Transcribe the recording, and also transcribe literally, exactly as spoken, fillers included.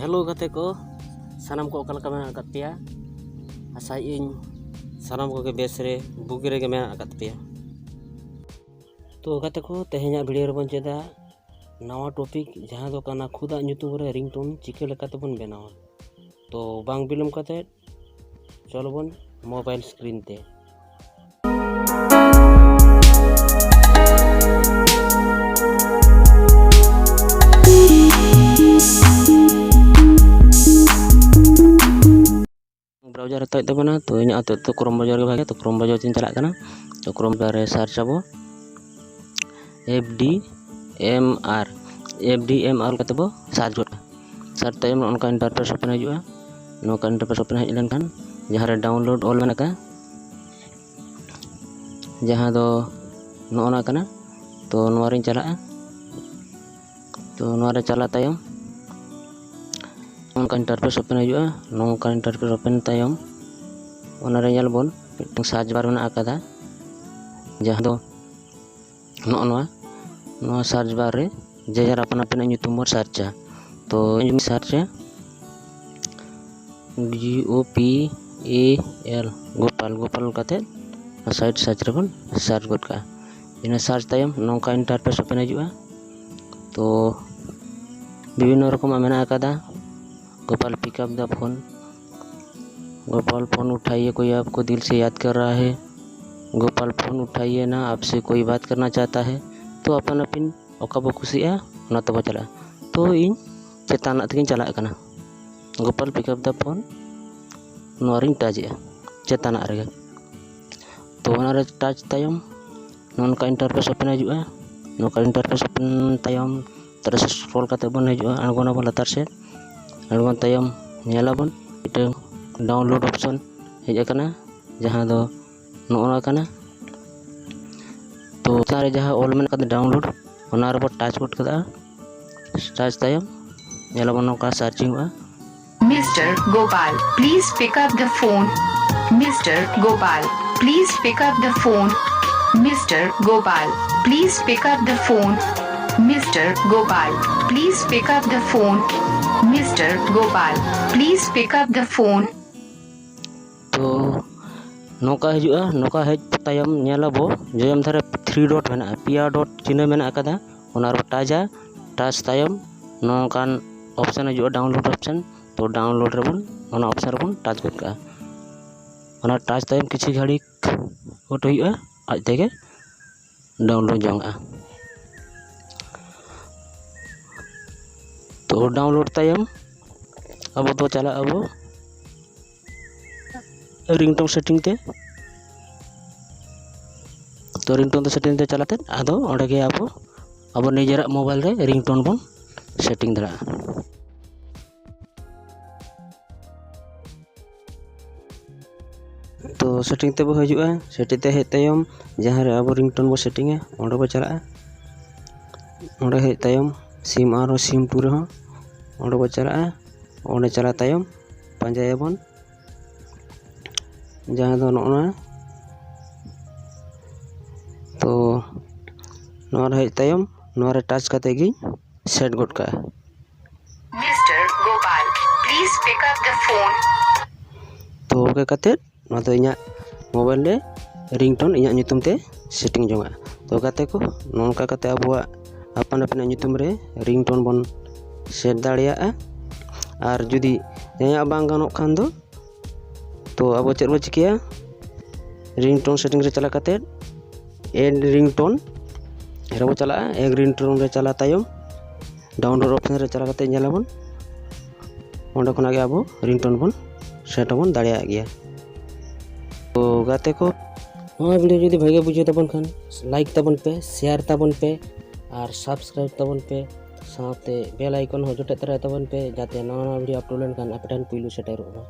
Hello ᱜᱟᱛᱮ ᱠᱚ, ᱥᱟᱱᱟᱢ ᱠᱚ ᱚᱠᱟ ᱞᱮᱠᱟ ᱢᱮᱱᱟᱜ ᱟᱠᱟᱫ ᱯᱮᱭᱟ? ᱟᱥᱟᱭᱮᱫ ᱟᱹᱧ ᱥᱟᱱᱟᱢ ᱠᱚᱜᱮ ᱵᱮᱥ ᱨᱮ, ᱵᱩᱜᱤ ᱨᱮᱜᱮ ᱢᱮᱱᱟᱜ ᱟᱠᱟᱫ ᱯᱮᱭᱟ᱾ ᱛᱚ ᱜᱟᱛᱮ ᱠᱚ, ᱛᱮᱦᱮᱧᱟᱜ ᱵᱷᱤᱰᱤᱭᱳ ᱨᱮᱵᱚᱱ ᱪᱮᱫᱟ ᱱᱟᱣᱟ ᱴᱚᱯᱤᱠ, ᱡᱟᱦᱟᱸ ᱫᱚ ᱠᱟᱱᱟ ᱠᱷᱩᱫᱟᱜ ᱧᱩᱛᱩᱢ ᱨᱮ ᱨᱤᱝᱴᱳᱱ ᱪᱤᱠᱟᱹ ᱞᱮᱠᱟᱛᱮᱵᱚᱱ ᱵᱮᱱᱟᱣᱟ᱾ ᱛᱚ ᱵᱟᱝ ᱵᱤᱞᱚᱢ ᱠᱟᱛᱮ ᱪᱚᱞᱚ ᱵᱚᱱ ᱢᱳᱵᱟᱭᱤᱞ ᱥᱠᱨᱤᱱ ᱛᱮ᱾ ᱵᱨᱟᱣᱡᱟᱨ ᱦᱟᱛᱟᱣ ᱦᱩᱭᱩᱜ ᱛᱟᱵᱚᱱᱟ᱾ ᱛᱚ ᱤᱧᱟᱹᱜ ᱦᱚᱛᱮᱡ ᱛᱮ ᱠᱨᱳᱢ ᱵᱨᱟᱣᱡᱟᱨ ᱜᱮ ᱵᱷᱟᱜᱮ, ᱛᱚ ᱠᱨᱳᱢ ᱵᱨᱟᱣᱡᱟᱨ ᱛᱤᱧ ᱪᱟᱞᱟᱜ ᱠᱟᱱᱟ᱾ ᱛᱚ ᱠᱨᱳᱢ ᱵᱨᱟᱣᱡᱟᱨ ᱨᱮ ᱥᱟᱨᱪ ᱟᱵᱚ ᱮᱯᱷ ᱰᱤ ᱮᱢ ᱟᱨ, ᱮᱯᱷ ᱰᱤ ᱮᱢ ᱟᱨ ᱠᱟᱛᱮ ᱵᱚ ᱥᱟᱨᱪ ᱜᱚᱫ ᱠᱟᱜᱼᱟ᱾ ᱥᱟᱨᱪ ᱛᱟᱭᱚᱢ ᱱᱚᱜᱼᱚ ᱱᱚᱝᱠᱟ ᱤᱱᱴᱟᱨᱯᱷᱮᱥ ᱳᱯᱮᱱ ᱦᱤᱡᱩᱜᱼᱟ᱾ ᱱᱚᱝᱠᱟ ᱤᱱᱴᱟᱨᱯᱷᱮᱥ ᱳᱯᱮᱱ ᱦᱮᱡ ᱞᱮᱱᱠᱷᱟᱱ ᱡᱟᱦᱟᱸ ᱨᱮ ᱰᱟᱣᱩᱱᱞᱳᱰ ᱚᱞ ᱢᱮᱱᱟᱜ ᱟᱠᱟᱫ, ᱡᱟᱦᱟᱸ ᱫᱚ ᱱᱚᱜᱼᱚ ᱱᱚᱣᱟ ᱠᱟᱱᱟ᱾ ᱛᱚ ᱱᱚᱣᱟ ᱨᱤᱧ ᱪᱟᱞᱟᱜᱼᱟ᱾ ᱛᱚ ᱱᱚᱣᱟ ᱨᱮ ᱪᱟᱞᱟᱜ ᱛᱟᱭᱚᱢ ᱱᱚᱝᱠᱟ ᱤᱱᱴᱟᱨᱯᱷᱮᱥ ᱳᱯᱮᱱ ᱦᱤᱡᱩᱜᱼᱟ᱾ ᱱᱚᱝᱠᱟ ᱤᱱᱴᱟᱨᱯᱷᱮᱥ ᱳᱯᱮᱱ ᱛᱟᱭᱚᱢ ᱚᱱᱟ ᱨᱮ ᱧᱮᱞ ᱵᱚᱱ ᱢᱤᱫᱴᱟᱝ ᱥᱟᱨᱪ ᱵᱟᱨ ᱢᱮᱱᱟᱜ ᱟᱠᱟᱫᱟ, ᱡᱟᱦᱟᱸ ᱫᱚ ᱱᱚᱜᱼᱚ ᱱᱚᱣᱟ, ᱱᱚᱣᱟ ᱥᱟᱨᱪ ᱵᱟᱨ ᱨᱮ ᱡᱮ ᱡᱟᱨ ᱟᱯᱟᱱ ᱟᱹᱯᱤᱱᱟᱜ ᱧᱩᱛᱩᱢ ᱵᱚᱱ ᱥᱟᱨᱪᱟ᱾ ᱛᱚ ᱤᱧ ᱥᱟᱨᱪᱟ G O P A L, Gopal, Gopal ᱠᱟᱛᱮ ᱥᱟᱭᱤᱴ ᱥᱟᱨᱪ ᱨᱮᱵᱚᱱ ᱥᱟᱨᱪ ᱜᱚᱫ ᱠᱟᱜᱼᱟ᱾ ᱤᱱᱟᱹ ᱥᱟᱨᱪ ᱛᱟᱭᱚᱢ ᱱᱚᱝᱠᱟ ᱤᱱᱴᱟᱨᱯᱷᱮᱥ ᱳᱯᱮᱱ ᱦᱤᱡᱩᱜᱼᱟ᱾ ᱛᱚ ᱵᱤᱵᱷᱤᱱᱱᱚ ᱨᱚᱠᱚᱢᱟᱜ ᱢᱮᱱᱟᱜ ᱟᱠᱟᱫᱟ᱾ Gopal pick up the phone, Gopal phone ᱩᱴᱷᱟइए, कोई आपको दिल से याद कर रहा है, ᱜᱳᱯᱟᱞ ᱯᱷᱳᱱ ᱩᱴᱷᱟइए ना, आपसे कोई बात करना चाहता है᱾ ᱛᱚ ᱟᱯᱟᱱ ᱟᱹᱯᱤᱱ ᱚᱠᱟ ᱵᱚ ᱠᱩᱥᱤᱭᱟᱜᱼᱟ ᱚᱱᱟ ᱛᱮᱵᱚ ᱪᱟᱞᱟᱜᱼᱟ᱾ ᱛᱚ ᱤᱧ ᱪᱮᱛᱟᱱᱟᱜ ᱛᱮᱜᱤᱧ ᱪᱟᱞᱟᱜ ᱠᱟᱱᱟ, Gopal pick up the phone, ᱱᱚᱣᱟ ᱨᱤᱧ ᱴᱟᱪ ᱮᱜᱼᱟ ᱪᱮᱛᱟᱱᱟᱜ ᱨᱮᱜᱮ᱾ ᱛᱚ ᱚᱱᱟᱨᱮ ᱴᱟᱪ ᱛᱟᱭᱚᱢ ᱱᱚᱝᱠᱟ ᱤᱱᱴᱟᱨᱯᱷᱮᱥ ᱳᱯᱮᱱ ᱦᱤᱡᱩᱜᱼᱟ᱾ ᱱᱚᱝᱠᱟ ᱤᱱᱴᱟᱨᱯᱷᱮᱥ ᱳᱯᱮᱱ ᱛᱟᱭᱚᱢ ᱛᱟᱨᱟ ᱥᱮ ᱥᱠᱨᱚᱞ ᱠᱟᱛᱮ ᱵᱚᱱ ᱦᱤᱡᱩᱜᱼᱟ, ᱟᱬᱜᱚᱱᱟᱵᱚᱱ ᱞᱟᱛᱟᱨ ᱥᱮᱫ᱾ ᱟᱬᱜᱚᱱ ᱛᱟᱭᱚᱢ ᱧᱮᱞᱟᱵᱚᱱ ᱢᱤᱫᱴᱟᱝ ᱰᱟᱣᱩᱱᱞᱳᱰ ᱚᱯᱥᱚᱱ ᱦᱮᱡ ᱟᱠᱟᱱᱟ, ᱡᱟᱦᱟᱸ ᱫᱚ ᱱᱚᱜᱼᱚ ᱱᱚᱣᱟ ᱠᱟᱱᱟ᱾ ᱛᱚ ᱪᱮᱛᱟᱱ ᱨᱮ ᱡᱟᱦᱟᱸ ᱚᱞ ᱢᱮᱱᱟᱜ ᱟᱠᱟᱫᱟ ᱰᱟᱣᱩᱱᱞᱳᱰ, ᱚᱱᱟ ᱨᱮᱵᱚ ᱴᱟᱪ ᱜᱚᱫ ᱠᱟᱫᱟ᱾ ᱴᱟᱪ ᱛᱟᱭᱚᱢ ᱧᱮᱞᱟᱵᱚᱱ ᱱᱚᱝᱠᱟ ᱥᱟᱨᱪᱤᱝᱚᱜᱼᱟ᱾ Mister Gopal, please pick up the phone. Mister Gopal, please pick up the phone. Mister Gopal, please pick up the phone. Mister Gopal, please pick up the phone. Mister Gopal, please pick up the phone. ᱛᱚ ᱱᱚᱝᱠᱟ ᱦᱤᱡᱩᱜᱼᱟ᱾ ᱱᱚᱝᱠᱟ ᱦᱮᱡ ᱛᱟᱭᱚᱢ ᱧᱮᱞ ᱟᱵᱚ ᱡᱚᱡᱚᱢ ᱫᱷᱟᱨᱮ ᱛᱷᱨᱤ ᱰᱚᱴ ᱢᱮᱱᱟᱜᱼᱟ, ᱯᱮᱭᱟ ᱰᱚᱴ ᱪᱤᱱᱦᱟᱹ ᱢᱮᱱᱟᱜ ᱟᱠᱟᱫᱟ, ᱚᱱᱟ ᱨᱮᱵᱚ ᱴᱟᱪᱟ᱾ ᱴᱟᱪ ᱛᱟᱭᱚᱢ ᱱᱚᱝᱠᱟᱱ ᱚᱯᱥᱮᱱ ᱦᱤᱡᱩᱜᱼᱟ, ᱰᱟᱣᱩᱱᱞᱳᱰ ᱚᱯᱥᱮᱱ᱾ ᱛᱚ ᱰᱟᱣᱩᱱᱞᱳᱰ ᱨᱮᱵᱚᱱ, ᱚᱱᱟ ᱚᱯᱥᱮᱱ ᱨᱮᱵᱚᱱ ᱴᱟᱪ ᱜᱚᱫ ᱠᱟᱜᱼᱟ᱾ ᱚᱱᱟ ᱴᱟᱪ ᱛᱟᱭᱚᱢ ᱠᱤᱪᱷᱩ ᱜᱷᱟᱹᱲᱤᱡ ᱳᱭᱮᱴ ᱦᱩᱭᱩᱜᱼᱟ, ᱟᱡ ᱛᱮᱜᱮ ᱰᱟᱣᱩᱱᱞᱳᱰ ᱡᱚᱝᱼᱟ᱾ ᱛᱚ ᱰᱟᱣᱩᱱᱞᱳᱰ ᱛᱟᱭᱚᱢ ᱟᱵᱚ ᱫᱚ ᱪᱟᱞᱟᱜ ᱟᱵᱚ ᱨᱤᱝᱴᱳᱱ ᱥᱮᱴᱤᱝ ᱛᱮ᱾ ᱛᱚ ᱨᱤᱝᱴᱳᱱ ᱫᱚ ᱥᱮᱴᱤᱝ ᱛᱮ ᱪᱟᱞᱟᱛᱮ ᱟᱫᱚ ᱚᱸᱰᱮ ᱜᱮ ᱟᱵᱚ, ᱟᱵᱚ ᱱᱤᱡᱮᱨᱟᱜ ᱢᱳᱵᱟᱭᱤᱞ ᱨᱮ ᱨᱤᱝᱴᱳᱱ ᱵᱚᱱ ᱥᱮᱴᱤᱝ ᱫᱟᱲᱮᱭᱟᱜᱼᱟ᱾ ᱛᱚ ᱥᱮᱴᱤᱝ ᱛᱮᱵᱚ ᱦᱤᱡᱩᱜᱼᱟ᱾ ᱥᱮᱴᱤᱝ ᱛᱮ ᱦᱮᱡ ᱛᱟᱭᱚᱢ ᱡᱟᱦᱟᱸ ᱨᱮ ᱟᱵᱚ ᱨᱤᱝᱴᱳᱱ ᱵᱚ ᱥᱮᱴᱤᱝᱟ, ᱚᱸᱰᱮ ᱵᱚ ᱪᱟᱞᱟᱜᱼᱟ᱾ ᱚᱸᱰᱮ ᱦᱮᱡ ᱛᱟᱭᱚᱢ ᱥᱤᱢ ᱟᱨ ᱥᱤᱢ ᱴᱩ ᱨᱮᱦᱚᱸ ᱚᱸᱰᱮ ᱵᱚ ᱪᱟᱞᱟᱜᱼᱟ᱾ ᱚᱸᱰᱮ ᱪᱟᱞᱟᱣ ᱛᱟᱭᱚᱢ ᱯᱟᱸᱡᱟᱭᱟᱵᱚᱱ ᱡᱟᱦᱟᱸ ᱫᱚ ᱱᱚᱜᱼᱚ ᱱᱚᱣᱟ᱾ ᱛᱚ ᱱᱚᱣᱟ ᱨᱮ ᱦᱮᱡ ᱛᱟᱭᱚᱢ ᱱᱚᱣᱟ ᱨᱮ ᱴᱟᱪ ᱠᱟᱛᱮ ᱜᱤᱧ ᱥᱮᱴ ᱜᱚᱫ ᱠᱟᱜᱼᱟ᱾ Mister Gopal, please pick up the phone. ᱛᱚ ᱚᱱᱠᱟ ᱠᱟᱛᱮ ᱱᱚᱣᱟ ᱫᱚ ᱤᱧᱟᱹᱜ ᱢᱳᱵᱟᱭᱤᱞ ᱨᱮ ᱨᱤᱝᱴᱳᱱ ᱤᱧᱟᱹᱜ ᱧᱩᱛᱩᱢ ᱛᱮ ᱥᱮᱴᱤᱝ ᱡᱚᱝᱼᱟ᱾ ᱛᱚ ᱜᱟᱛᱮ ᱠᱚ, ᱱᱚᱝᱠᱟ ᱠᱟᱛᱮ ᱟᱵᱚᱣᱟᱜ ᱟᱯᱟᱱ ᱟᱹᱯᱤᱱᱟᱜ ᱧᱩᱛᱩᱢ ᱨᱮ ᱨᱤᱝᱴᱳᱱ ᱵᱚᱱ ᱥᱮᱴ ᱫᱟᱲᱮᱭᱟᱜᱼᱟ᱾ ᱟᱨ ᱡᱩᱫᱤ ᱡᱟᱦᱟᱸᱭᱟᱜ ᱵᱟᱝ ᱜᱟᱱᱚᱜ ᱠᱷᱟᱱ ᱫᱚ, ᱛᱚ ᱟᱵᱚ ᱪᱮᱫ ᱵᱚ ᱪᱤᱠᱟᱹᱭᱟ? ᱨᱤᱝᱴᱳᱱ ᱥᱮᱴᱤᱝ ᱨᱮ ᱪᱟᱞᱟᱣ ᱠᱟᱛᱮ ᱮᱰ ᱨᱤᱝᱴᱳᱱ ᱨᱮᱵᱚ ᱪᱟᱞᱟᱜᱼᱟ᱾ ᱮᱰ ᱨᱤᱝᱴᱳᱱ ᱨᱮ ᱪᱟᱞᱟᱣ ᱛᱟᱭᱚᱢ ᱰᱟᱣᱩᱱᱞᱳᱰ ᱚᱯᱥᱮᱱ ᱨᱮ ᱪᱟᱞᱟᱣ ᱠᱟᱛᱮ ᱧᱮᱞᱟᱵᱚᱱ, ᱚᱸᱰᱮ ᱠᱷᱚᱱᱟᱜ ᱜᱮ ᱟᱵᱚ ᱨᱤᱝᱴᱳᱱ ᱵᱚᱱ ᱥᱮᱴ ᱦᱚᱸᱵᱚᱱ ᱫᱟᱲᱮᱭᱟᱜ ᱜᱮᱭᱟ᱾ ᱛᱚ ᱜᱟᱛᱮ ᱠᱚ, ᱱᱚᱣᱟ ᱵᱷᱤᱰᱤᱭᱳ ᱡᱩᱫᱤ ᱵᱷᱟᱜᱮ ᱵᱩᱡᱷᱟᱹᱣ ᱛᱟᱵᱚᱱ ᱠᱷᱟᱱ ᱞᱟᱭᱤᱠ ᱛᱟᱵᱚᱱ ᱯᱮ, ᱥᱮᱭᱟᱨ ᱛᱟᱵᱚᱱ ᱯᱮ ᱟᱨ ᱥᱟᱵᱥᱠᱨᱟᱭᱤᱵ ᱛᱟᱵᱚᱱ ᱯᱮ, ᱥᱟᱶᱛᱮ ᱵᱮᱞ ᱟᱭᱠᱚᱱ ᱦᱚᱸ ᱡᱚᱴᱮᱫ ᱛᱚᱨᱟᱭ ᱛᱟᱵᱚᱱ ᱯᱮ, ᱡᱟᱛᱮ ᱱᱟᱣᱟ ᱱᱟᱣᱟ ᱵᱷᱤᱰᱤᱭᱳ ᱟᱯᱞᱳᱰ ᱞᱮᱱᱠᱷᱟᱱ ᱟᱯᱮ ᱴᱷᱮᱱ ᱯᱩᱭᱞᱩ ᱥᱮᱴᱮᱨᱚᱜ ᱢᱟ᱾